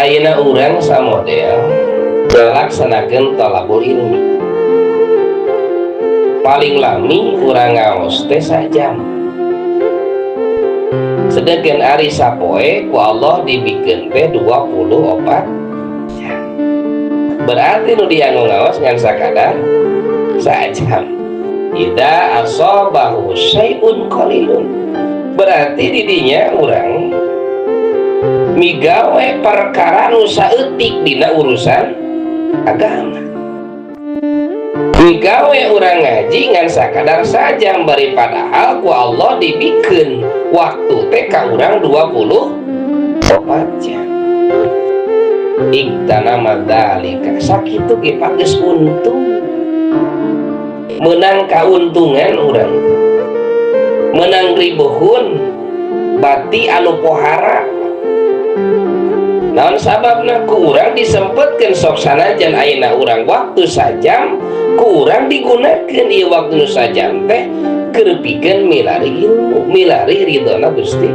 Ayeuna urang samodel ngalaksanakeun thalabul ilmi, paling lami urang ngaos teh sajam, sedangkan ari sapoe ku Allah dibikeun teh 24 jam. Berarti nu dianggo ngaos ngan sakadar sajam. Idza asabahu syai'un qalilun, berarti didinya urang migawe perkara nu saeutik dina urusan agama. Migawe urang ngaji ngan sakadar sajam, bari padahal ku Allah dibikeun waktu teh ka urang 24 jam. Igtanama dzalika, sakitu ge geus untung, menang kauntungan urang, menang ribuhun bati anu pohara. Naon sababna? Ku urang disempetkeun, sok sanajan ayeuna urang waktu sajam, ku urang digunakeun ieu waktu nu sajam teh keur pikeun milari ilmu, milari ridhona Gusti.